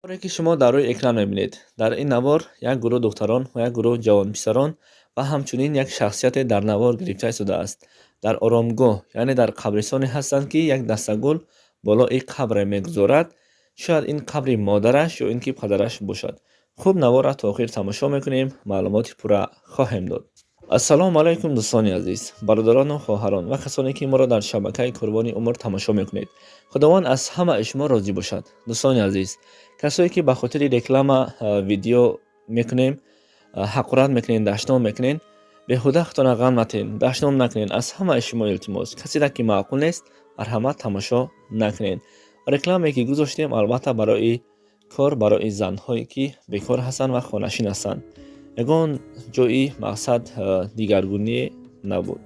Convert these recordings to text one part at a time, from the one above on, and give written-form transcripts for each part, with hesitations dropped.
Наворе, ки шумо дар рӯи экран мебинед, дар ин навор як гурӯҳ духтарон ва як гурӯҳ ҷавонписарон ва ҳамчунин як шахсияте дар навор гирифта шудааст. Дар оромгоҳ, яъне дар қабристоне ҳастанд, ки як дастагул болои қабре мегузорад. Шояд ин қабри модараш ё ин ки падараш бошад. Хуб, наворро то охир тамошо мекунем, маълумоти пурра хоҳем дод. Ассалому алайкум, дӯстони азиз, бародарону хоҳарон ва касоне, ки моро дар шабакаи Қурбони Умр тамошо мекунед. Худованд аз ҳамаи шумо розӣ бошад. Дӯстони азиз, касое, ки ба хотири реклама видео мекунем, ҳақорат мекунед, дашном мекунед, беҳуда худтона ғам натиҳед, дашном накунед. Аз ҳамаи шумо илтимос, касеро ки маъқул нест, марҳамат, тамошо накунед. Рекламае, ки гузоштем, албатта, барои кор, барои занҳое, ки бекор ҳастанд ва хонашин ҳастанд. Ягон ҷои мақсад дигаргуние набуд.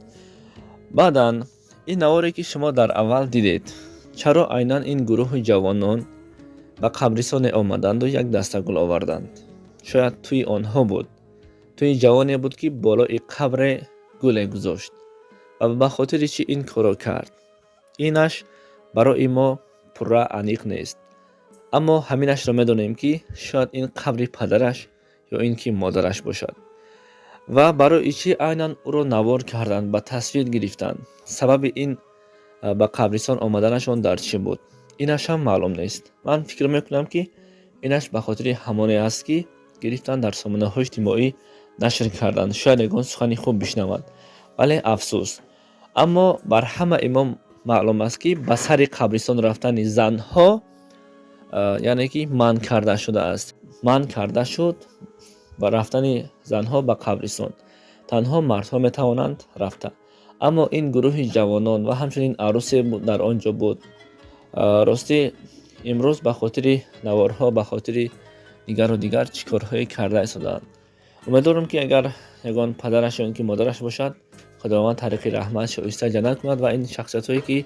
Баъдан ин наворе, ки шумо дар аввал дидед, чаро айнан ин гурӯҳи ҷавонон ба қабристоне омаданду як дастагул оварданд? Шояд тӯи онҳо буд, тӯи ҷавоне буд, ки болои қабре гуле гузошт. Ва ба хотири чӣ ин корро кард, инаш барои мо пурра аниқ нест, аммо ҳаминашро медонем, ки шояд ин қабри падараш ё ин ки модараш бошад. Ва барои чӣ айнан ӯро навор карданд, ба тасвир гирифтанд? Сабаби ин ба қабристон омаданашон дар чӣ буд, инаш ҳам маълум нест. Ман фикр мекунам, ки инаш ба хотири ҳамоне аст, ки гирифтанд, дар сомонаҳои иҷтимоӣ нашр карданд, шояд ягон сухани хуб бишнаванд. Вале афсӯс, аммо бар ҳамаи мо маълум аст, ки ба сари қабристон рафтани занҳо, яъне ки манъ карда шудааст. Манъ карда шуд ба рафтани занҳо ба қабристон, танҳо мардҳо метавонанд рафта. Аммо ин гурӯҳи ҷавонон ва ҳамчунин арӯсе дар он ҷо буд. Ростӣ, имрӯз ба хотири наворҳо, ба хотири дигару дигар чӣ корҳое карда истодаанд. Умедворам, ки агар ягон падараш ё ин ки модараш бошад, Худованд тариқи раҳмат шоиста ҷаннат кунад ва ин шахсиятҳое, ки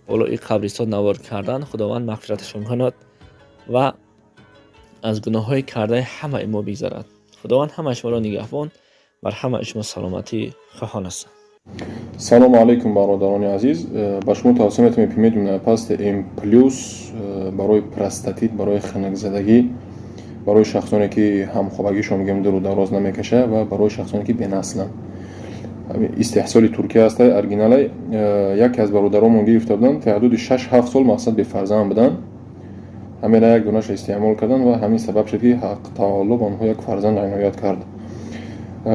болои қабристон навор карданд, Худованд мағфираташон кунад ва аз гуноҳҳои кардаи ҳамаи мо бигзарад. Худованд ҳамаи шуморо нигаҳбон, бар ҳамаи шумо саломатӣ хоҳон ҳастам. Салому алайкум, бародарони азиз. Ба шумо тавсия метавонем Эпимедиум пасти М плюс барои простатит, барои хунукзадагӣ, барои шахсоне, ки ҳамхобагишон, мегӯем, дуру дароз намекаша, ва барои шахсоне, ки бенасланд. Истеҳсоли Туркия ҳастай, оригиналай. Яке аз бародаронмон гирифта буданд, таҳдуди 6-7 сол мақсад бефарзанд буданд. Ҳамера як донаша истеъмол карданд ва ҳамин сабаб шуд, ки Ҳақ таоло ба онҳо як фарзанд иноят кард.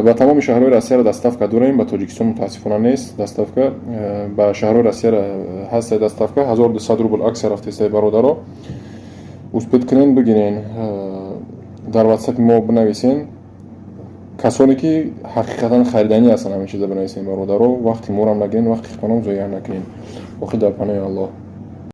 Ба тамоми шаҳрҳои Россияро доставка дорем, ба Тоҷикистон мутаассифона нест доставка. Ба шаҳрҳои Россияро ҳаста доставка, 1200 рубл акция рафтестай. Бародаро, успеть кунен, бигирен, дар Ватсапи мо бинависен. Касоне, ки ҳақиқатан хариданӣ ҳастанд, ҳамин чиза бинависен. Бародаро, вақти морам нагирен, вақти худтонам зоеъ накунен. Охир, дар паноҳи Аллоҳ.